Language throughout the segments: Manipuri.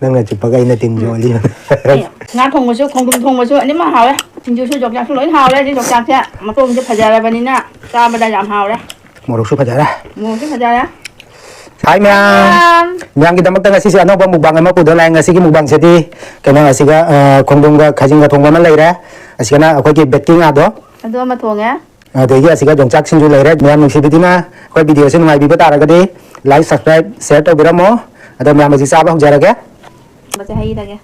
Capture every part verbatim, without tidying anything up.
ꯅꯪꯅ ꯆꯨꯞꯄꯒ ꯑꯩꯅ ꯇꯤꯟ ꯌꯣꯜꯂꯤ꯫ ꯑꯦ, ꯉꯥ ꯊꯣꯡꯕꯁꯨ, ꯈꯣꯡꯗ꯭ꯔꯨꯝ ꯊꯣꯡꯕꯁꯨ ꯑꯅꯤꯃꯛ ꯍꯥꯎꯋꯦ꯫ ꯁꯤꯡꯖꯨꯁꯨ ꯌꯣꯡꯆꯥꯛꯁꯨ ꯂꯣꯏ ꯍꯥꯎꯔꯦ꯫ ꯁꯤ ꯌꯣꯡꯆꯥꯛꯁꯦ ꯃꯇꯣꯡꯁꯦ ꯐꯖꯔꯕꯅꯤꯅ ꯆꯥꯕꯗ ꯌꯥꯝ ꯍꯥꯎꯔꯦ꯫ ꯃꯣꯔꯣꯛꯁꯨ ꯐꯖꯔꯦ꯫ ꯃꯣꯔꯣꯛꯁꯨ ꯐꯖꯔꯦ꯫ ꯍꯥꯏ ꯃꯌꯥꯝ꯫ ꯃꯌꯥꯝ꯫ ꯃꯌꯥꯝꯒꯤꯗꯃꯛꯇ ꯉꯁꯤꯁꯦ ꯑꯅꯧꯕ mukbang ꯑꯃ ꯄꯨꯗꯨꯅ ꯂꯥꯛꯑꯦ꯫ ꯉꯁꯤꯒꯤ mukbangꯁꯤꯗꯤ ꯀꯩꯅꯣ, ꯑꯁꯤꯒ, ꯑ, ꯈꯣꯡꯗ꯭ꯔꯨꯝꯒ ꯈꯥꯖꯤꯡꯒ ꯊꯣꯡꯕ ꯑꯃ ꯂꯩꯔꯦ꯫ ꯑꯁꯤꯒꯅ ꯑꯩꯈꯣꯏꯒꯤ ꯕꯦꯠꯀꯤ ꯉꯥꯗꯣ꯫ ꯑꯗꯨ ꯑꯃ ꯊꯣꯡꯉꯦ꯫ ꯑꯗꯒꯤ ꯑꯁꯤꯒ ꯌꯣꯡꯆꯥꯛ ꯁꯤꯡꯖꯨ ꯂꯩꯔꯦ꯫ ꯃꯌꯥꯝ ꯅꯨꯡꯁꯤꯕꯤꯗꯨꯅ ꯑꯩꯈꯣꯏ videoꯁꯦ ꯅꯨꯡꯉꯥꯏꯕꯤꯕ ꯇꯥꯔꯒꯗꯤ like, subscribe, share ꯇꯧꯕꯤꯔꯝꯃꯣ꯫ ꯑꯗꯣ ꯃꯌꯥꯝ ꯍꯧꯖꯤꯛ ꯆꯥꯕ ꯍꯧꯖꯔꯒꯦ꯫ ꯃꯁꯦ ꯍꯩꯔꯒꯦ꯫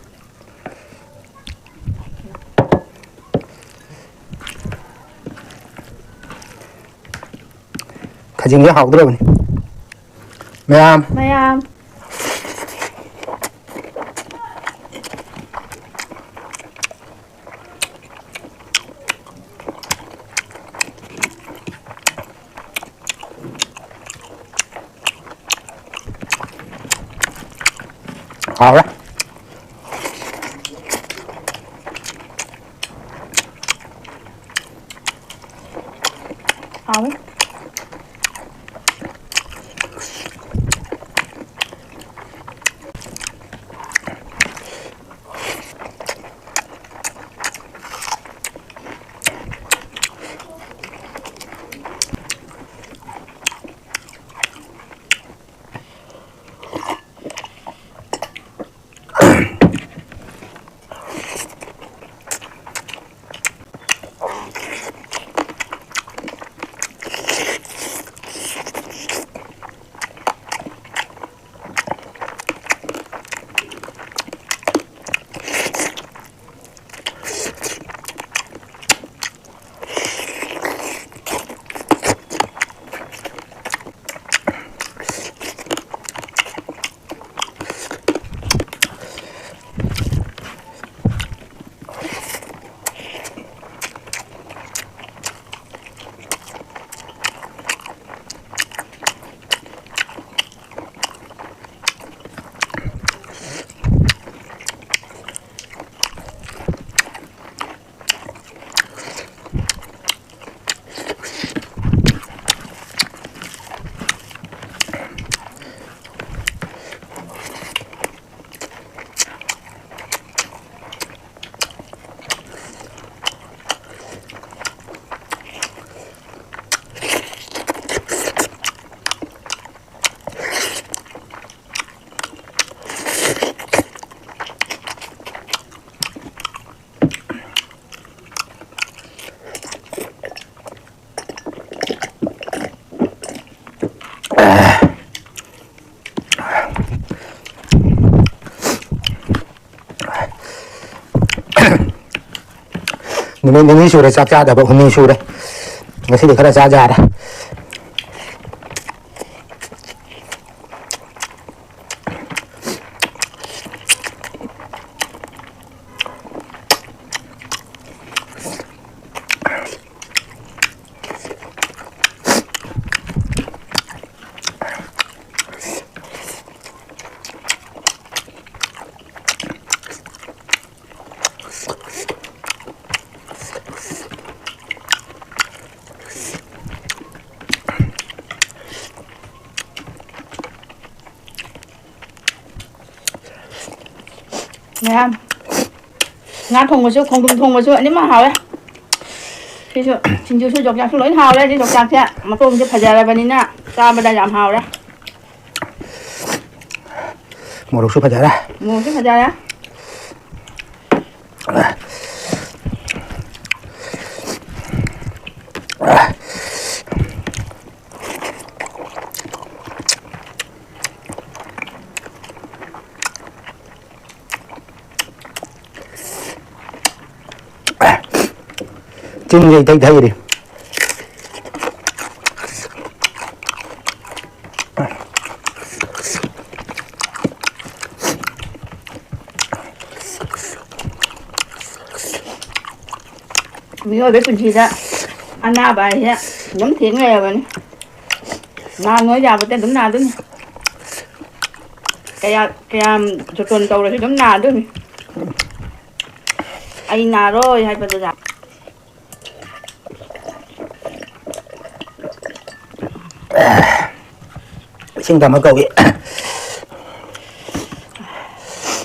ꯈꯥꯖꯤꯡꯁꯦ ꯍꯥꯎꯗ꯭ꯔꯕꯅꯤ꯫ ꯃꯌꯥꯝ꯫ ꯃꯌꯥꯝ꯫ ꯍꯥꯎꯔꯦ꯫ ꯍꯥꯎꯋꯤ꯫ ꯅꯨꯃꯤꯠ ꯅꯤꯅꯤ ꯁꯨꯔꯦ ꯆꯥꯛ ꯆꯥꯗꯕ, ꯍꯨꯝꯅꯤ ꯁꯨꯔꯦ꯫ ꯉꯁꯤꯗꯤ ꯈꯔ ꯆꯥ ꯌꯥꯔꯦ꯫ ꯃꯌꯥꯝ, ꯉꯥ ꯊꯣꯡꯕꯁꯨ, ꯈꯣꯡꯗ꯭ꯔꯨꯝ ꯊꯣꯡꯕꯁꯨ ꯑꯅꯤꯃꯛ ꯍꯥꯎꯋꯦ꯫ ꯁꯤꯁꯨ, ꯁꯤꯡꯖꯨꯁꯨ, ꯌꯣꯡꯆꯥꯛꯁꯨ ꯂꯣꯏ ꯍꯥꯎꯔꯦ꯫ ꯁꯤ ꯌꯣꯡꯆꯥꯛꯁꯦ ꯃꯇꯣꯡꯁꯦ ꯐꯖꯔꯕꯅꯤꯅ ꯆꯥꯕꯗ ꯌꯥꯝ ꯍꯥꯎꯔꯦ꯫ ꯃꯣꯔꯣꯛꯁꯨ ꯐꯖꯔꯦ꯫ ꯃꯣꯔꯣꯛꯁꯨ ꯐꯖꯔꯦ꯫ ꯆꯤꯟꯁꯦ ꯏꯊꯩ ꯊꯩꯔꯤ꯫ ꯃꯤꯑꯣꯏꯕꯒꯤ ꯄꯨꯟꯁꯤꯗ ꯑꯅꯥꯕ ꯍꯥꯏꯁꯦ ꯑꯗꯨꯝ ꯊꯦꯡꯅꯔꯕꯅꯤ꯫ ꯅꯥ ꯅꯣꯏ ꯌꯥꯕꯗꯤ ꯑꯗꯨꯝ ꯅꯥꯗꯣꯏꯅꯤ꯫ ꯀꯌꯥ-, ꯀꯌꯥꯝ ꯖꯣꯇꯣꯟ ꯇꯧꯔꯁꯨ ꯑꯗꯨꯝ ꯅꯥꯗꯣꯏꯅꯤ꯫ ꯑꯩ ꯅꯥꯔꯣꯏ ꯍꯥꯏꯕꯗꯨꯗ꯫ ꯏꯁꯤꯡ ꯊꯝꯃ ꯀꯧꯏ꯫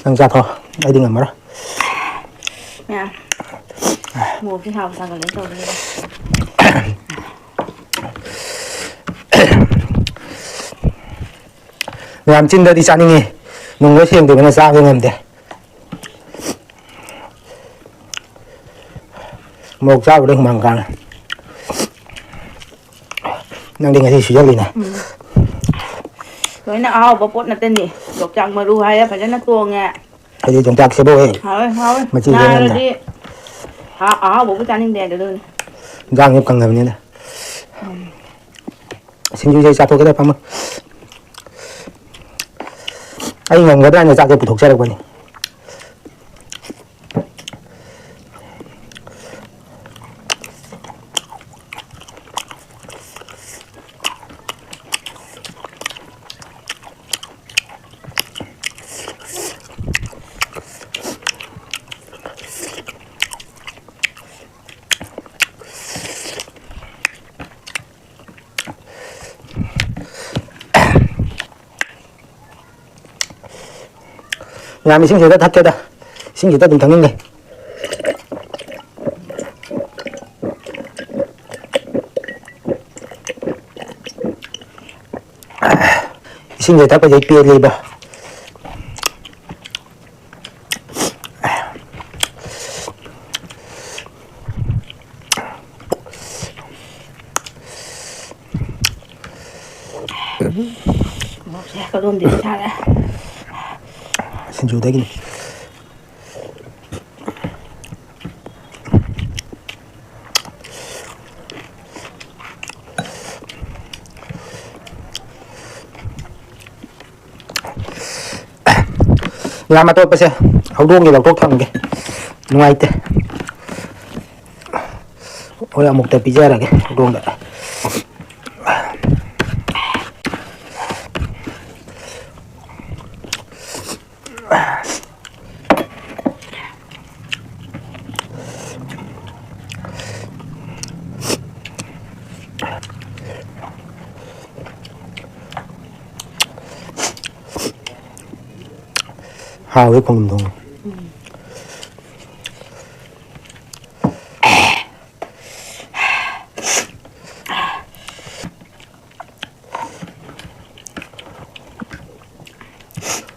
ꯅꯪ ꯆꯥꯊꯣꯛ, ꯑꯩꯗꯤ ꯉꯝꯃꯔꯣꯏ꯫ ꯃꯌꯥꯝ, ꯃꯣꯔꯣꯛꯁꯦ ꯁꯥꯕ ꯁꯥꯒꯠꯂꯦ ꯇꯧꯔꯤꯁꯦ꯫ ꯃꯌꯥꯝ, ꯆꯤꯟꯗꯗꯤ ꯆꯥꯅꯤꯡꯉꯤ, ꯅꯨꯡ ꯂꯣꯏ ꯁꯦꯡꯗꯕꯅ ꯆꯥꯕ ꯉꯝꯗꯦ꯫ ꯃꯣꯔꯣꯛ ꯆꯥꯕꯗ ꯍꯨꯃꯥꯡ ꯀꯥꯡꯉꯦ꯫ ꯅꯪꯗꯤ ꯉꯁꯤ ꯁꯨꯖꯜꯂꯤꯅꯦ꯫ ꯎꯝ꯫ ꯂꯣꯏꯅ ꯑꯍꯥꯎꯕ ꯄꯣꯠ ꯉꯥꯛꯇꯅꯤ꯫ ꯌꯣꯡꯆꯥꯛ ꯃꯔꯨ ꯍꯥꯏꯔꯦ ꯐꯖꯅ ꯊꯣꯡꯉꯦ꯫ ꯑꯩꯗꯤ ꯌꯣꯡꯆꯥꯛꯁꯤꯕꯨ ꯍꯦ꯫ ꯍꯥꯎꯋꯦ, ꯍꯥꯎꯋꯦ꯫ ꯃꯆꯤ ꯂꯦꯡꯉꯝꯗ꯫ ꯅꯥꯔꯗꯤ ꯍꯥ-, ꯑꯍꯥꯎꯕꯕꯨ ꯆꯥꯅꯤꯡꯗꯦ ꯑꯗꯨꯅꯤ꯫ ꯏꯟꯖꯥꯡꯁꯦ ꯀꯪꯉꯕꯅꯤꯅ꯫ ꯎꯝ꯫ ꯁꯤꯡꯖꯨꯁꯦ ꯆꯥꯊꯣꯛꯀꯦꯗ ꯐꯝꯃ꯫ ꯑꯩ ꯉꯝꯒꯗ꯭ꯔꯥ ꯍꯥꯏꯅ ꯆꯥꯛꯁꯦ ꯄꯨꯊꯣꯛꯆꯔꯛꯄꯅꯤ꯫ ꯃꯌꯥꯝ ꯏꯁꯤꯡꯁꯤꯗ ꯊꯛꯀꯦꯗ꯫ ꯏꯁꯤꯡꯁꯤꯗ ꯑꯗꯨꯝ ꯊꯛꯅꯤꯡꯉꯦ꯫ ꯏꯁꯤꯡꯁꯦ ꯊꯛꯄꯁꯦ ꯄꯦꯜꯂꯦꯕ꯫ ꯃꯣꯔꯣꯛꯁꯦ ꯀꯗꯣꯝꯗꯤ ꯁꯥꯔꯦ꯫ ꯁꯤꯡꯖꯨꯗꯒꯤꯅꯤ꯫ ꯌꯥꯝ ꯑꯇꯣꯞꯄꯁꯦ ꯍꯧꯗꯣꯡꯒꯤ ꯂꯧꯊꯣꯛ ꯊꯝꯒꯦ꯫ ꯅꯨꯡꯉꯥꯏꯇꯦ꯫ ꯍꯣꯔꯦꯟ ꯑꯃꯨꯛꯇ ꯄꯤꯖꯔꯒꯦ ꯍꯧꯗꯣꯡꯗ꯫ ꯍꯥꯎꯋꯦ ꯈꯣꯡꯗ꯭ꯔꯨꯝ ꯊꯣꯡꯕ꯫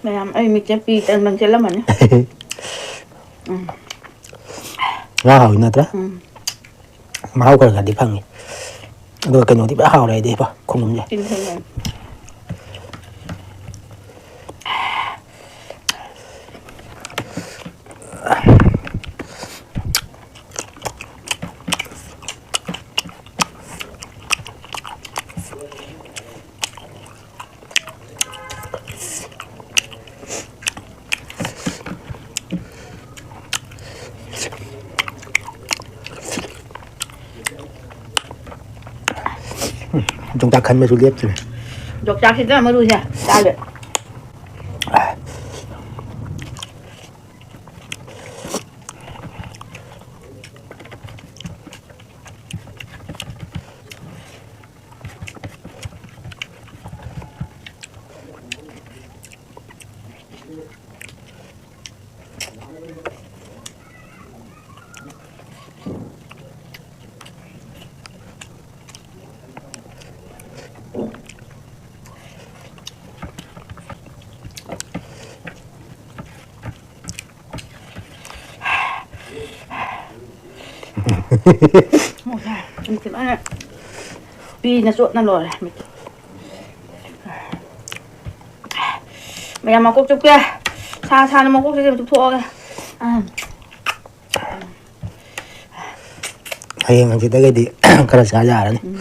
ꯃꯌꯥꯝ ꯑꯩ ꯃꯤꯠꯁꯦ ꯄꯤ ꯇꯪ ꯇꯪ ꯆꯦꯜꯂꯝꯃꯅꯤ꯫ ꯎꯝ꯫ ꯉꯥ ꯍꯥꯎꯋꯤ ꯅꯠꯇ꯭ꯔꯥ? ꯎꯝ꯫ ꯃꯍꯥꯎ ꯈꯔ ꯈꯔꯗꯤ ꯐꯪꯉꯤ꯫ ꯑꯗꯨꯒ ꯀꯩꯅꯣꯗꯤ ꯐꯖ ꯍꯥꯎꯔꯦ ꯑꯩꯗꯤ ꯏꯄꯥ, ꯈꯣꯡꯗ꯭ꯔꯨꯝꯁꯦ꯫ ꯇꯤꯟ ꯊꯣꯛꯑꯦ꯫ ꯌꯣꯡꯆꯥꯛ ꯈꯟꯕꯁꯨ ꯂꯦꯞꯇ꯭ꯔꯦ꯫ ꯌꯣꯡꯆꯥꯛꯁꯤꯗ ꯃꯔꯨꯁꯦ ꯆꯥꯒꯦ꯫ ꯄꯤꯅ ꯆꯣꯠꯅ ꯂꯣꯏꯔꯦ꯫ ꯃꯌꯥꯝ ꯃꯀꯣꯛ ꯆꯨꯞꯀꯦ꯫ ꯁꯥ ꯁꯥꯅ ꯃꯀꯣꯛꯁꯤꯗ ꯆꯨꯞꯊꯣꯛꯑꯒꯦ꯫ ꯑꯥ꯫ ꯍꯌꯦꯡ ꯍꯪꯆꯤꯠꯇꯒꯤꯗꯤ ꯈꯔ ꯆꯥ ꯌꯥꯔꯅꯤ꯫ ꯎꯝ꯫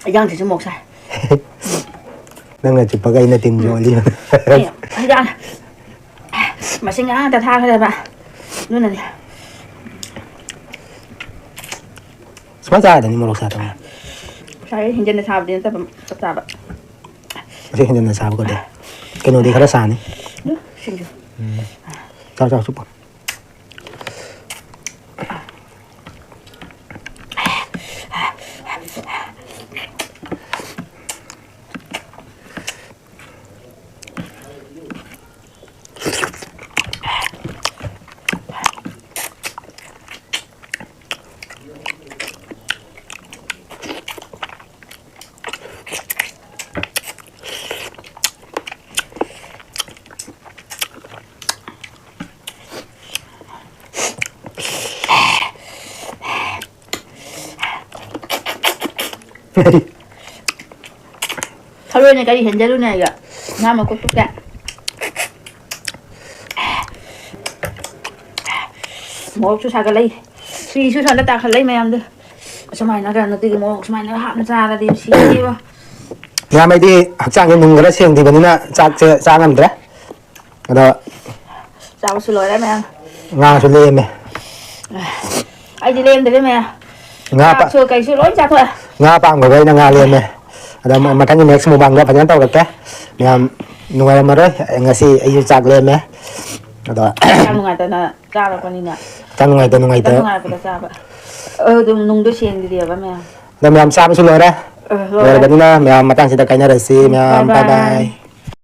ꯏꯟꯖꯥꯡꯁꯤꯁꯨ ꯃꯣꯛ ꯁꯥꯏ꯫ ꯅꯪꯅ ꯆꯨꯞꯄꯒ ꯑꯩꯅ ꯇꯤꯟ ꯌꯣꯠꯂꯤ꯫ ꯑꯦ, ꯍꯤꯟꯖꯥꯡ ꯃꯁꯤꯡ ꯉꯥꯛꯇ ꯊꯥꯈ꯭ꯔꯦꯕ꯫ ꯑꯗꯨꯅꯅꯦ꯫ ꯁꯨꯃꯥꯏꯅ ꯆꯥꯔꯗꯤ ꯃꯣꯔꯣꯛ ꯁꯥꯗꯕꯅꯤ꯫ ꯉꯁꯥꯏ ꯍꯦꯟꯖꯟꯅ ꯁꯥꯕꯗꯤ ꯅꯠꯇꯕ, ꯆꯞ ꯆꯥꯕ꯫ ꯉꯁꯤ ꯍꯦꯟꯖꯟꯅ ꯁꯥꯕ ꯀꯧꯗꯦ꯫ ꯀꯩꯅꯣꯗꯤ ꯈꯔ ꯁꯥꯅꯤ꯫ ꯑꯗꯨ ꯁꯤꯡꯖꯨ꯫ ꯎꯝ꯫ ꯆꯥꯎ, ꯆꯥꯎ, ꯆꯨꯞꯄꯣ꯫ ꯊꯔꯣꯏꯅ ꯀꯔꯤ ꯍꯦꯟꯖꯜꯂꯨꯅꯦꯒ? ꯉꯥ ꯃꯀꯨꯞ ꯀꯨꯞꯇ꯫ ꯃꯣꯔꯣꯛꯁꯨ ꯁꯥꯒꯠꯂꯛꯏ꯫ ꯐꯤꯁꯨ ꯁꯣꯝꯗ ꯇꯥꯈꯠꯂꯛꯏ ꯃꯌꯥꯝꯗꯣ꯫ ꯁꯨꯃꯥꯏꯅ ꯀꯩꯅꯣ ꯅꯨꯡꯇꯤꯒꯤ ꯃꯣꯔꯣꯛ ꯁꯨꯃꯥꯏꯅ ꯍꯥꯞꯅ ꯆꯥꯔꯗꯤ ꯁꯤꯅꯦꯕ꯫ ꯃꯌꯥꯝ, ꯑꯩꯗꯤ ꯍꯛꯆꯥꯡꯁꯦ ꯅꯨꯡ ꯈꯔ ꯁꯦꯡꯗ꯭ꯔꯤꯕꯅꯤꯅ ꯆꯥꯛꯁꯦ ꯆꯥ ꯉꯝꯗ꯭ꯔꯦ꯫ ꯑꯗꯣ ꯆꯥꯕꯁꯨ ꯂꯣꯏꯔꯦ ꯃꯌꯥꯝ꯫ ꯉꯥꯁꯨ ꯂꯦꯝꯃꯦ꯫ ꯑꯩꯗꯤ ꯂꯦꯝꯗ꯭ꯔꯦ ꯃꯌꯥꯝ꯫ ꯉꯥ ꯄꯥ- ꯆꯥꯛꯁꯨ ꯀꯩꯁꯨ ꯂꯣꯏ ꯆꯥꯊꯣꯛꯑꯦ꯫ ꯉꯥ ꯄꯥꯝꯈ꯭ꯔꯕ ꯑꯩꯅ ꯉꯥ ꯂꯦꯝꯃꯦ꯫ ꯑꯗꯣ ꯃ- ꯃꯊꯪꯒꯤ next mukbangꯗ ꯐꯖꯅ ꯇꯧꯔꯛꯀꯦ꯫ ꯃꯌꯥꯝ ꯅꯨꯡꯉꯥꯏꯔꯝꯃꯔꯣꯏ꯫ ꯉꯁꯤ ꯑꯩꯁꯨ ꯆꯥꯛ ꯂꯦꯝꯃꯦ꯫ ꯑꯗꯣ ꯌꯥꯝ ꯅꯨꯡꯉꯥꯏꯇꯅ ꯆꯥꯔꯛꯄꯅꯤꯅ꯫ ꯆꯥꯛ ꯅꯨꯡꯉꯥꯏꯇ ꯈꯤꯇꯪ ꯅꯨꯡꯉꯥꯏꯇ ꯅꯨꯡꯉꯥꯏꯔꯛꯄꯗ ꯆꯥꯕ꯫ ꯑꯗꯨꯝ ꯅꯨꯡꯗꯣ ꯁꯦꯡꯗ꯭ꯔꯤꯑꯕ ꯃꯌꯥꯝ꯫ ꯑꯗꯣ ꯃꯌꯥꯝ ꯆꯥꯕꯁꯨ ꯂꯣꯏꯔꯦ꯫ ꯑ, ꯂꯣꯏꯔꯦ꯫ ꯂꯣꯏꯔꯕꯅꯤꯅ ꯃꯌꯥꯝ ꯃꯇꯥꯡꯁꯤꯗ ꯀꯥꯏꯅꯔꯁꯤ꯫ ꯃꯌꯥꯝ Bye bye bye꯫ bye꯫